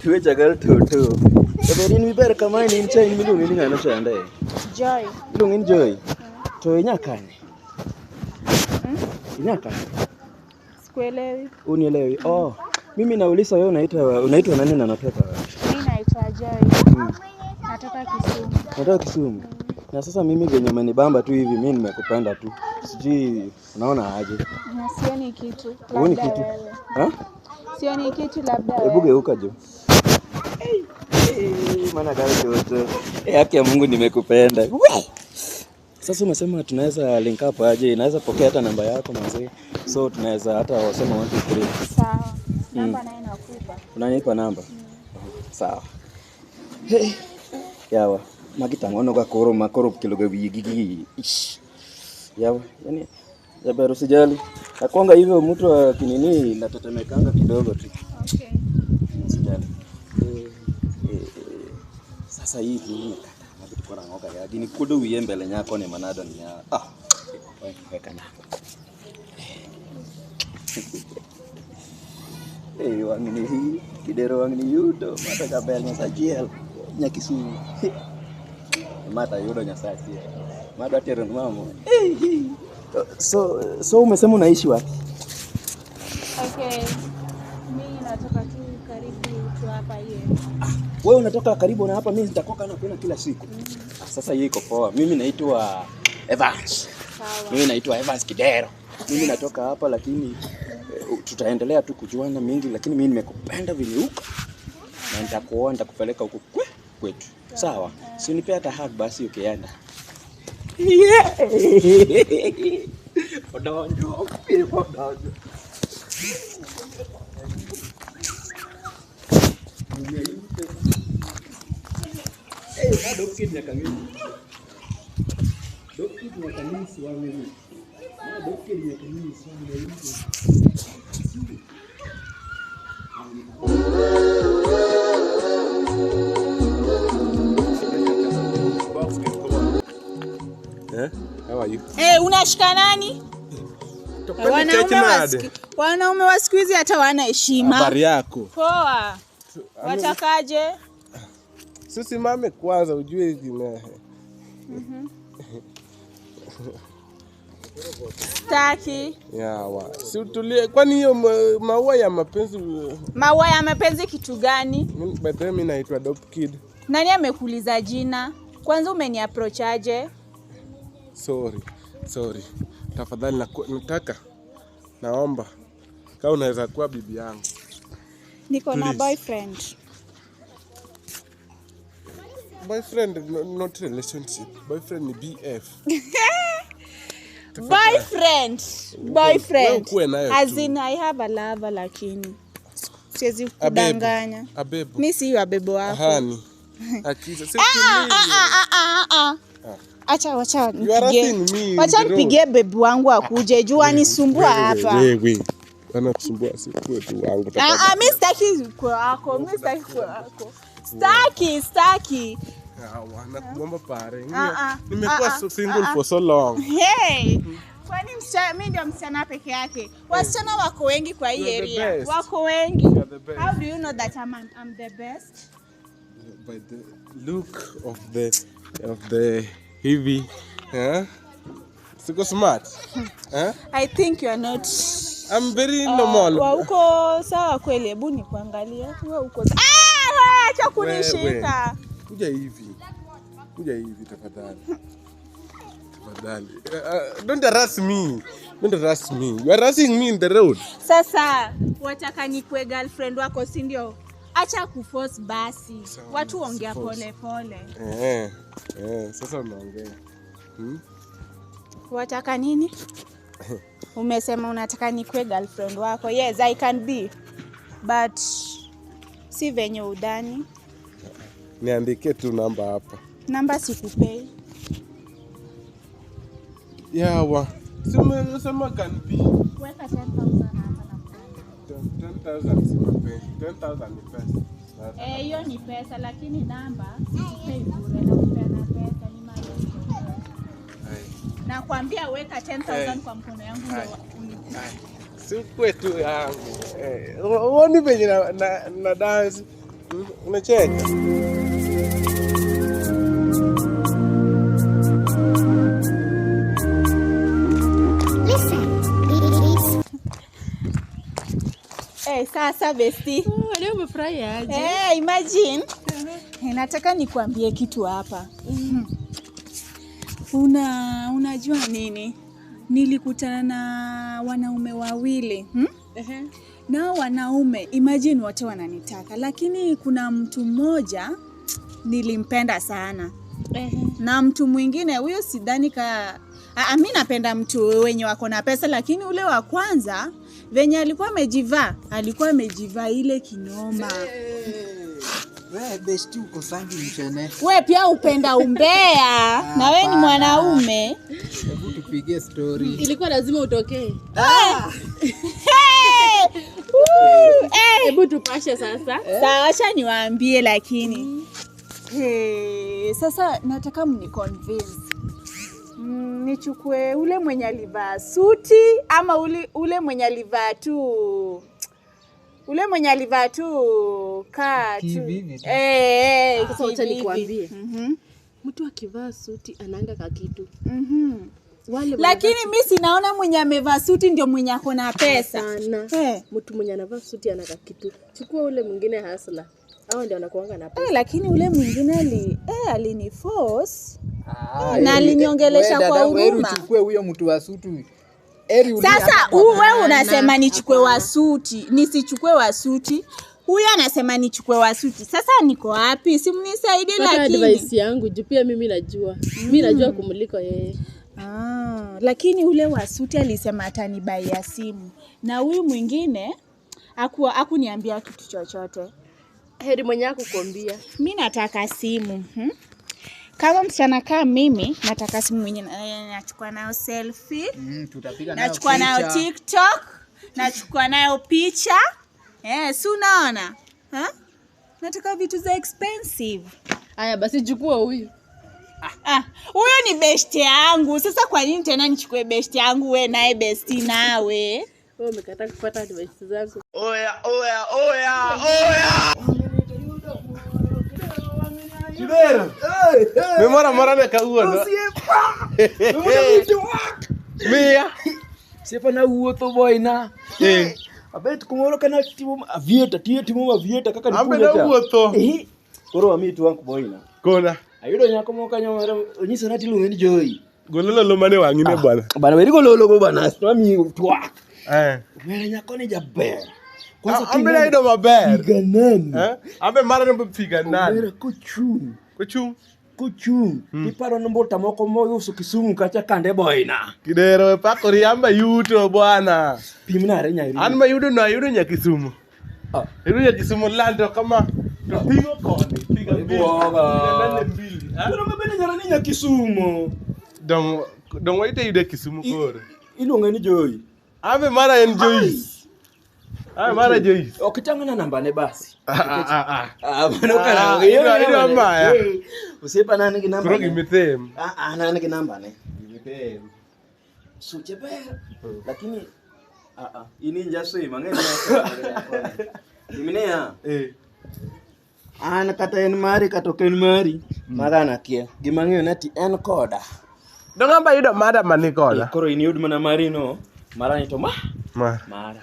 Tuwe gal toto. Jaber in miber kama in cha in miluongi ni ng'ano chande? Joy. Iluongi ni Joy. To inya kanye? Inya kanye? Sikuelewi. Unielewi? Oh, mimi nauliza wewe unaitwa nani na unatoka wapi? Mimi naitwa Joy. Natoka Kisumu. Natoka Kisumu. Na sasa mimi venye umenibamba tu hivi, mimi nimekupenda tu. Sijui unaona aje? Na sioni kitu. Huoni Labda kitu? wewe. Ha? Sioni kitu labda Hebu wewe. geuka jo. Hey, maana gari joto. Eh, haki ya Mungu nimekupenda. We! Sasa umesema tunaweza link up aje? Naweza pokea hata namba yako manze. So tunaweza hata wasema 1 2 3. Sawa. Namba naye nakupa. Unanipa namba? Sawa. Hey. Yawa, magitangono ga koro makoro kiloga wigigi. Ish. Yawa, yani jaber usijali. Nakwanga hivyo mtu akinini natetemekanga kidogo tu. Okay. Usijali. Sasa hii nimekata. Magi kora ngoka ya gini kudo wiye mbele nyako ni manado ni ya. Ah. Weka na. Eh, wangni kidero wangni yudo mata jaber nyasachiel nyakisumu. Mata yudo nyasachiel. Mada tero mamo. So umesema unaishi wapi? Okay. Mimi natoka tu karibu tu hapa hiyo. Wewe unatoka karibu na hapa, mimi nitakoka na kuona kila siku. Sasa hii iko poa. Mimi naitwa Evans. Sawa. Mimi naitwa Evans Kidero. Mimi natoka hapa lakini tutaendelea tu kujuana mingi, lakini mimi nimekupenda vile uko. Na nitakuoa, nitakupeleka huko kwetu. Sawa? Si unipe hata hug basi ukienda. Yeah. Odonjo, odonjo. Eh, dokid nyaka ng'e. Dokid nyaka ng'e wang'e. Ma dokid nyaka ng'e wang'e. Eh? How are you? Eh, unashika nani? Wanaume wa siku hizi hata wana heshima. Habari yako? Poa. Watakaje? Sisi mame kwanza ujue hivi. Staki. Yawa. Si utulie. Kwani hiyo maua ya mapenzi? Maua ya mapenzi kitu gani? By the way, mimi naitwa Dope Kid. Nani amekuuliza jina? Kwanza umeniapproach aje? Sorry. Sorry. Tafadhali nataka. Naomba. Kama unaweza kuwa bibi yangu. Niko na boyfriend. Boyfriend, no, not relationship. Boyfriend ni BF. Boyfriend. Boyfriend. As in I have a lover lakini siwezi kudanganya. Abebu. Mimi si abebo wako. Hani. Akiza si Acha wacha nipigie. Wacha nipigie bebu wangu akuje juu anisumbua hapa. Wewe. Anakusumbua si kwetu wangu. Ah, mimi sitaki kwa wako. Mimi sitaki kwa wako. Sitaki, sitaki. Nakuomba pare. Nimekuwa single for so long. Hey. Kwani mimi ndio msichana peke yake? Wasichana wako wengi kwa hii area. Wako wengi. How do you know that I'm the best? By the look of the heavy. Eh? Siko smart. Eh? I think you are not. I'm very normal. Wa uko sawa kweli? Hebu nikuangalie. Wewe uko sawa. Ah, acha kunishika. Kuja hivi. Kuja hivi tafadhali. Tafadhali. Don't harass me. Don't harass me. You are harassing me in the road. Sasa wataka nikuwe girlfriend wako, si ndio? Acha kuforce basi. Watu ongea pole pole. Sasa unaongea. Wataka nini? Umesema unataka nikuwe girlfriend wako. Yes, I can be. But si venye udani. Niandike tu namba hapa. Namba sikupei. Yawa. Si umesema can be. Weka 10,000 hapa na 10,000 si mapenzi. 10,000 ni pesa. Hiyo ni pesa lakini namba sikupei bure, nakupea na pesa ni malipo. Nakwambia weka 10,000 kwa mkono yangu ndio unipe. Si kwetu yangu. Uone venye na dance. Unacheka. Eh, sasa besti. Leo umefurahi aje? Eh, imagine. Nataka nikuambie kitu hapa. Unajua nini? Nilikutana na wanaume wawili. Nao wanaume, imagine wote wananitaka, lakini kuna mtu mmoja nilimpenda sana. Na mtu mwingine huyo sidhani ka mimi napenda mtu wenye wako na pesa, lakini ule wa kwanza venye alikuwa amejivaa ile kinoma. Wewe besti uko sangi mchene. We pia upenda umbea na we ni mwanaume. Hebu tupigie story. Ilikuwa lazima utokee. Hebu tupashe sasa. Sawa, acha niwaambie lakini. Sasa nataka mniconvince. Nichukue ule mwenye alivaa suti ama ule mwenye alivaa tu kaa tu. Sasa acha nikuambie. Mtu akivaa suti anaanga ka kitu. Wale lakini mimi sinaona mwenye amevaa suti ndio mwenye ako na pesa. Mtu mwenye anavaa suti ana ka kitu. Chukua ule mwingine hasla. Hao ndio wanakuanga na pesa. Lakini ule mwingine aliniforce. Na aliniongelesha kwa huruma. Uchukue huyo mtu wa suti. Sasa wewe unasema nichukue wa suti, nisichukue wa suti. Huyo anasema nichukue wa suti. Sasa niko wapi? Si mnisaidie lakini. Advice yangu juu pia mimi najua. Mimi najua kumuliko yeye. Lakini ule wa suti alisema atanibaia simu. Na huyu mwingine hakuniambia kitu chochote. Heri mwenye kukuambia. Mimi nataka simu. Kama msichana kama mimi nataka simu mwenye nachukua nayo selfie. Tutapiga nayo nachukua nayo TikTok, nachukua nayo picha. Si unaona? Nataka vitu za expensive. Haya basi chukua huyu. Huyo ni best yangu. Sasa kwa nini tena nichukue best yangu we naye besti nawe? Wewe umekataa kufuata advice zangu. Oya oya oya oya. Kidero. Memora mora ne kawuono. Mia. Siepa na wuotho boyna. Abet kumoro kana timo avieta tiyo timo avieta kaka Ambe na wuotho. Koro amitu wangu boyna. Kona. Ayudo nyako moko kanyo onyiso na tiluonge ni Joy. Gololo lo mane wang'i ne bwana. Bana weri gololo go bana. Ami twak. Wera nyako ni jaber. Kwanza ambe na yudo maber. Piga nani? Ambe mara no piga nani? Omera kochung'. Kochung'. Kochung'. Iparo ni mbota moko moyuso Kisumu kacha kande boyna. Kidero pakori amba yuto bwana. Pimnare nyairu. An ma yudo no ayudo nya Kisumu. Ayudo nya Kisumu lando kama to pingo koni. Piga mbili. Piga nane mbili. Koro mabende nyara ni nya Kisumu. Dong waite yude Kisumu koro. Iluonge ni Joy. Ambe mara en Joyce. Mara Joyce. Okitang'ana namba ne basi. Mano kana. Ino mbaya. Osiepa na nigi namba. Koro gimithem. Na nigi namba ne. Gimithem. Suche ber. Lakini ini njaso mang'eny. Gimine. An kata en mari kata ok en mari. Mara nakia. Gima ng'eyo na ti en koda. Dong amba yudo mada mani koda. Koro in yud mana mari no. Mara ni to ma. Mara.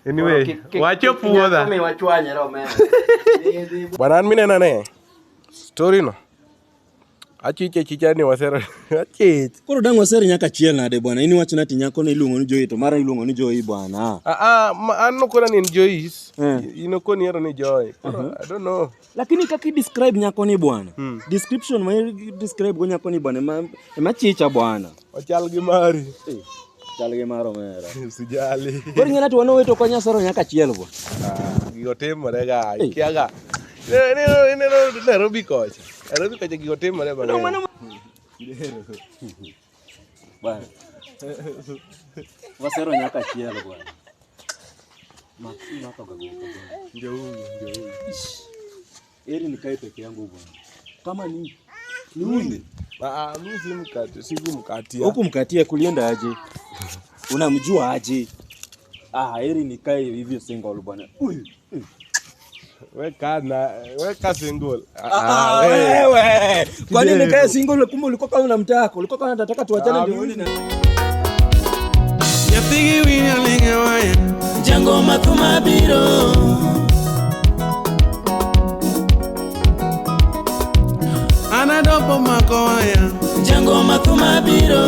Anyway, wacho puodha. Mi wachwanyre omera. Bwana an minena ne. Story no. Achiche chicha ni wasero. Achich. Koro dang wasero nyaka chiel nade bwana. In iwacho nati nyako ne iluongo ni Joy to mara iluongo ni Joy bwana. An nokona ni en Joyce. In okoni ero ni Joy. I don't know. Lakini kaka i describe nyako ni bwana. Description ma describe go nyako ni bwana ema chicha bwana. Ochal gi mari. Chal gi mar omera. Usijali. Koro ing'e nati wan oweto kwa nyasoro nyaka chiel bwana. Gigo timore ga, ikia ga. Ineno Nairobi kocha. Nairobi kocha gigo timore mang'eny. Bwana. Wasero nyaka chiel bwana. Mako ga goka bwana. Ndio huyu, ndio huyu. Eri nikae peke yangu bwana. Kama ni huyu. Mimi si mkati, sikumkatia. Huku mkatia kulienda aje? Unamjua aje? Eri nikae hivyo single bwana. Huyu. Weka na weka single. Ah, Ah, we. wewe. Kwa nini Kidevu. nikae single kumbe ulikuwa kama unamtaka? Ulikuwa kama unataka tuachane Ah, ndio mimi- uone na Nyathigi winyo ling' e waya. Jango mathuma biro. An adopo mako waya. Jango mathuma biro.